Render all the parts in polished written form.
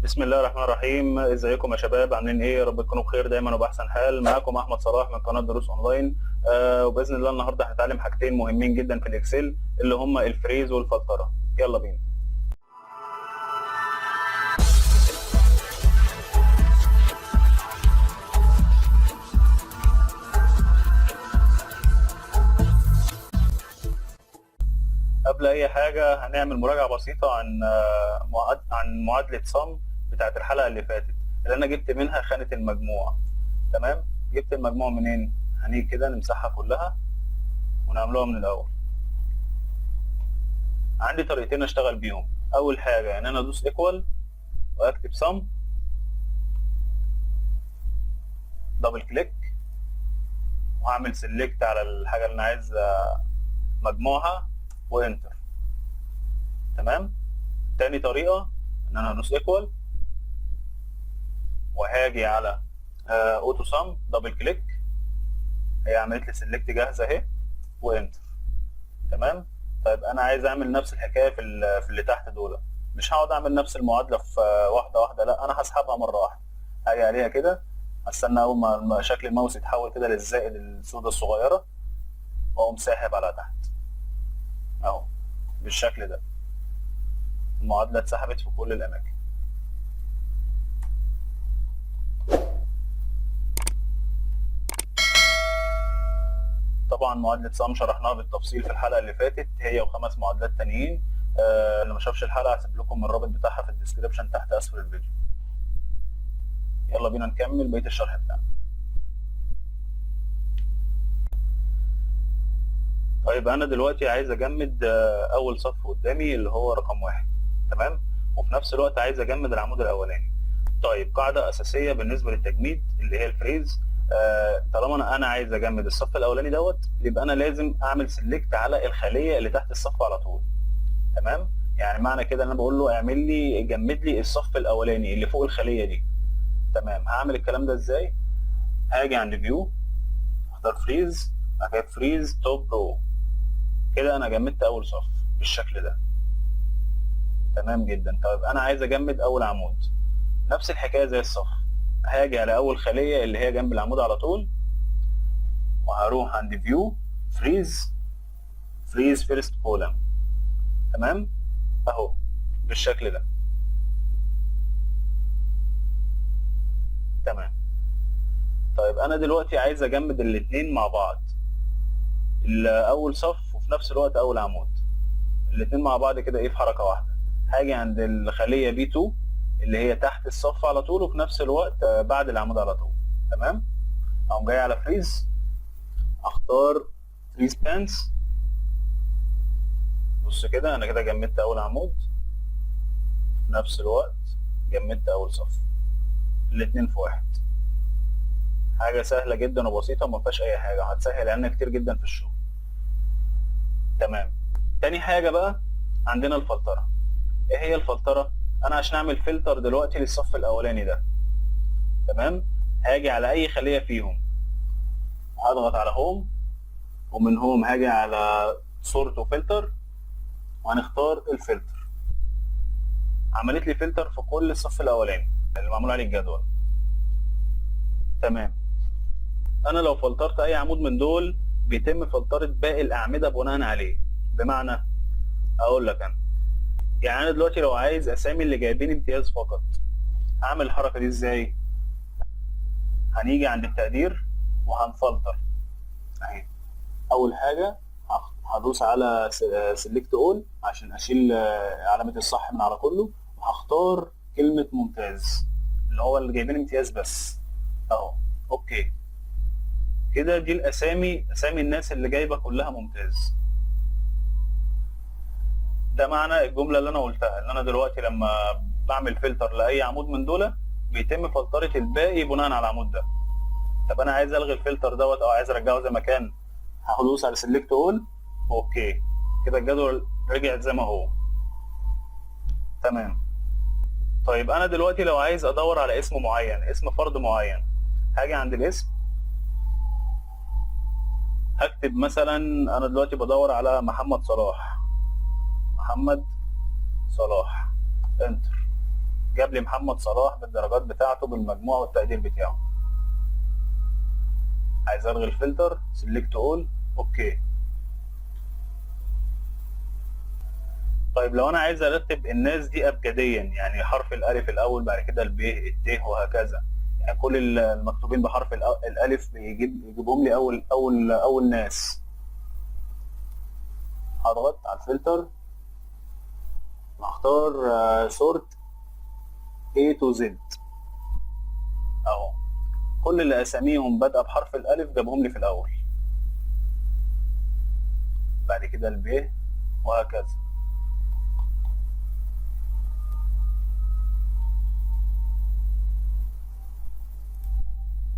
بسم الله الرحمن الرحيم. ازيكم يا شباب؟ عاملين ايه؟ يا رب تكونوا بخير دايما وباحسن حال. معاكم احمد صلاح من قناة دروس اونلاين. وباذن الله النهارده هنتعلم حاجتين مهمين جدا في ال Excel، اللي هما ال freeze والفلتره. يلا بينا. قبل اي حاجة هنعمل مراجعه بسيطة عن معادلة sum بتاعت الحلقة اللي فاتت، اللي انا جبت منها خانه المجموع. تمام؟ جبت المجموع منين؟ هنيجي كده نمسحها كلها ونعملوها من الاول. عندي طريقتين اشتغل بيهم. اول حاجة ان انا ادوس equal واكتب sum، double click، وهعمل select على الحاجة اللي انا عايز مجموعها و enter. تمام؟ تاني طريقه ان انا هدوس equal وهاجي على auto sum، double click، هي عملت لي select جاهزة اهي، و enter. تمام؟ طيب، انا عايز اعمل نفس الحكاية في اللي تحت دول. مش هقعد اعمل نفس المعادلة في واحدة واحده، لا، انا هسحبها مرة واحده. هاجي عليها كده، هستنى اول ما شكل الماوس يتحول كده للزائد السوداء الصغيره، واقوم ساحب على تحت اهو بالشكل ده. المعادلة اتسحبت في كل الاماكن. طبعا معادلة sum شرحناها بالتفصيل في الحلقة اللي فاتت، هي وخمس معادلات تانيين. اللي ما شافش الحلقة هسيب لكم الرابط بتاعها في ال description تحت اسفل الفيديو. يلا بينا نكمل بقية الشرح بتاعنا. طيب، انا دلوقتي عايز اجمد اول صف قدامي اللي هو رقم 1، تمام؟ وفي نفس الوقت عايز اجمد العمود الاولاني. طيب، قاعدة اساسية بالنسبة للتجميد اللي هي ال freeze، طالما انا عايز اجمد الصف الاولاني دوت، يبقى انا لازم اعمل select على الخلية اللي تحت الصف على طول. تمام؟ يعني معنى كده ان انا بقول له اعمل لي، جمد لي الصف الاولاني اللي فوق الخلية دي. تمام؟ هعمل الكلام ده ازاي؟ هاجي عند view، اختار freeze، بعد كده freeze top row. كده انا جمدت اول صف بالشكل ده. تمام جدا. طيب، انا عايز اجمد اول عمود، نفس الحكاية زي الصف. هاجي على اول خليه اللي هي جنب العمود على طول، وهروح عند view، freeze، freeze first column. تمام؟ اهو بالشكل ده. تمام. طيب، انا دلوقتي عايز اجمد الاثنين مع بعض، اول صف وفي نفس الوقت اول عمود، الاثنين مع بعض كده ايه في حركة واحده. هاجي عند الخلية B 2 اللي هي تحت الصف على طول وفي نفس الوقت بعد العمود على طول. تمام؟ اقوم جاي على freeze، اختار freeze panes. بص كده، انا كده جمدت اول عمود، في نفس الوقت جمدت اول صف، الاتنين في واحد. حاجة سهلة جدا وبسيطة وما فيهاش اي حاجه، هتسهل علينا كتير جدا في الشغل. تمام؟ تاني حاجة بقى عندنا الفلتره. ايه هي الفلتره؟ انا عشان اعمل فلتر دلوقتي للصف الاولاني ده، تمام، هاجي على اي خليه فيهم، هضغط على home، ومن home هاجي على sort و filter، وهنختار الفلتر. عملت لي فلتر في كل الصف الاولاني اللي معمول عليه الجدول. تمام؟ انا لو فلترت اي عمود من دول بيتم فلترة باقي الاعمدة بناء عليه. بمعنى، اقول لك انا، يعني انا دلوقتي لو عايز اسامي اللي جايبين امتياز فقط، هعمل الحركة دي ازاي؟ هنيجي عند التقدير وهنفلتر اهي. اول حاجة هدوس على select all عشان اشيل علامة الصح من على كله، وهختار كلمة ممتاز، اللي هو اللي جايبين امتياز بس اهو. okay، كده دي الاسامي، اسامي الناس اللي جايبه كلها ممتاز. ده معنى الجملة اللي انا قلتها، ان انا دلوقتي لما بعمل فلتر لاي عمود من دول بيتم فلترة الباقي بناء على العمود ده. طب انا عايز الغي الفلتر دوت او عايز ارجعه زي ما كان، هدوس على select all. okay، كده الجدول رجع زي ما هو. تمام؟ طيب، انا دلوقتي لو عايز ادور على اسم معين، اسم فرد معين، هاجي عند الاسم، هكتب مثلا انا دلوقتي بدور على محمد صلاح. محمد صلاح، enter. جاب لي محمد صلاح بالدرجات بتاعته بالمجموع والتقدير بتاعه. عايز الغي الفلتر، select all، okay. طيب لو انا عايز ارتب الناس دي ابجديا، يعني حرف الالف الاول بعد كده الب الت وهكذا، يعني كل المكتوبين بحرف الالف يجيبهم لي اول اول اول ناس. هضغط على الفلتر هختار sort A to Z اهو، كل اللي اساميهم بادئه بحرف الالف جابهم لي في الاول، بعد كده الب وهكذا.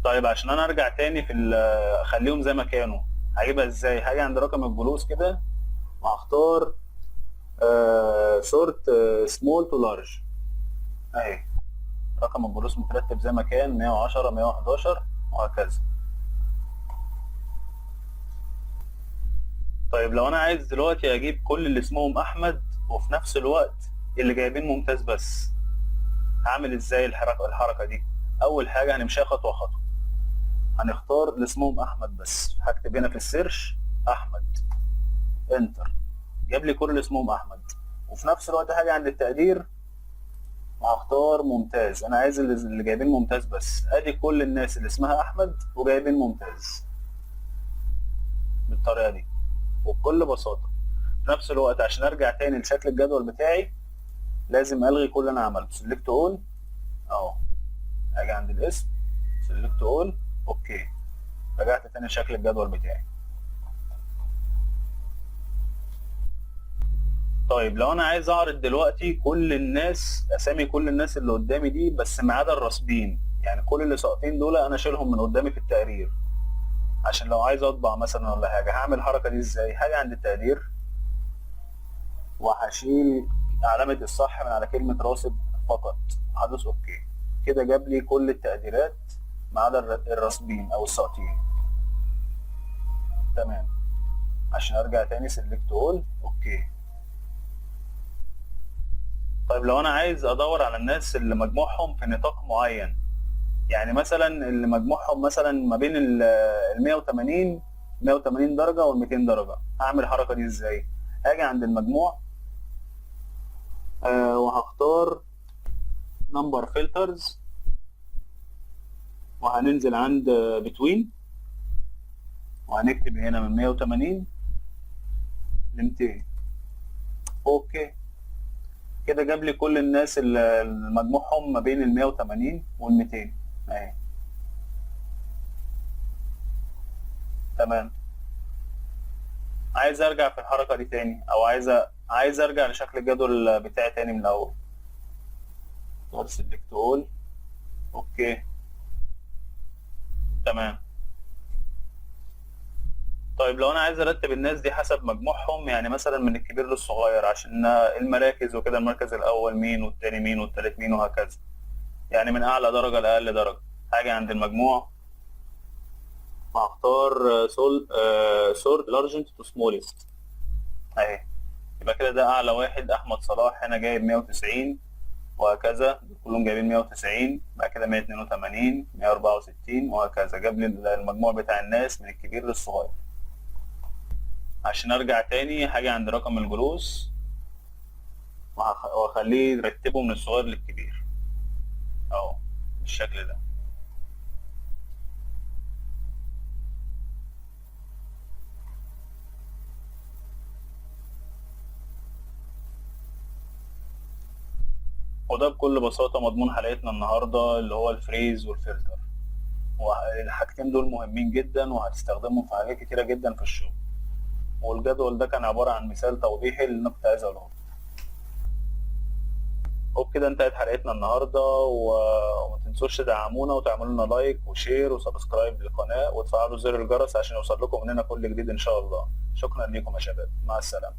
طيب عشان انا ارجع تاني في اخليهم زي ما كانوا، هجيبها ازاي؟ هاجي عند رقم الجلوس كده وهختار sort small to large اهي، رقم الجلوس مترتب زي ما كان 110 111 وهكذا. طيب لو انا عايز دلوقتي اجيب كل اللي اسمهم احمد وفي نفس الوقت اللي جايبين ممتاز بس، هعمل ازاي الحركه دي؟ اول حاجه هنمشيها خطوه خطوه، هنختار اللي اسمهم احمد بس، هكتب هنا في ال search احمد، enter، جاب لي كل اللي اسمهم احمد. وفي نفس الوقت هاجي عند التقدير وهختار ممتاز، انا عايز اللي جايبين ممتاز بس، ادي كل الناس اللي اسمها احمد وجايبين ممتاز بالطريقه دي وبكل بساطه. في نفس الوقت عشان ارجع تاني لشكل الجدول بتاعي لازم الغي كل اللي انا عملته، select all اهو، اجي عند الاسم select all، okay، رجعت تاني لشكل الجدول بتاعي. طيب لو انا عايز اعرض دلوقتي كل الناس، اسامي كل الناس اللي قدامي دي بس ما عدا الراسبين، يعني كل اللي ساقطين دول انا اشيلهم من قدامي في التقرير، عشان لو عايز اطبع مثلا ولا حاجه. هعمل الحركه دي ازاي؟ هاجي عند التقدير وهشيل علامه الصح من على كلمه راسب فقط، هدوس okay، كده جاب لي كل التقديرات ما عدا الراسبين او الساقطين. تمام، عشان ارجع تاني select all، okay. طيب لو انا عايز ادور على الناس اللي مجموعهم في نطاق معين، يعني مثلا اللي مجموعهم مثلا ما بين ال 180 درجة وال 200 درجة، هعمل الحركة دي ازاي؟ هاجي عند المجموع وهختار number filters، وهننزل عند between، وهنكتب هنا من 180 ل 200، okay. كده جاب لي كل الناس اللي مجموعهم ما بين ال 180 وال 200 اهي. تمام. عايز ارجع في الحركة دي تاني، او عايز ارجع لشكل الجدول بتاعي تاني من الاول، اختار select all، okay، تمام. طيب لو انا عايز ارتب الناس دي حسب مجموعهم، يعني مثلا من الكبير للصغير عشان المراكز وكده، المركز الاول مين والتاني مين والتالت مين وهكذا، يعني من اعلى درجة لاقل درجة. هاجي عند المجموع هختار sort largest to smallest اهي، يبقى كده ده اعلى واحد احمد صلاح هنا جايب 190 وهكذا، كلهم جايبين 190، بعد كده 182، 164 وهكذا. جاب لي المجموع بتاع الناس من الكبير للصغير. عشان ارجع تاني هاجي عند رقم الجلوس واخليه يرتبه من الصغير للكبير اهو بالشكل ده. وده بكل بساطة مضمون حلقتنا النهاردة اللي هو ال freeze وال filter، والحاجتين دول مهمين جدا وهتستخدمهم في حاجات كتيرة جدا في الشغل. والجدول ده كان عبارة عن مثال توضيحي اللي انا كنت عايز اقوله. وبكده انتهت حلقتنا النهاردة، وما تنسوش تدعمونا وتعملوا لنا like و share و subscribe للقناة وتفعلوا زر الجرس عشان يوصل لكم مننا كل جديد ان شاء الله. شكرا لكم يا شباب، مع السلامة.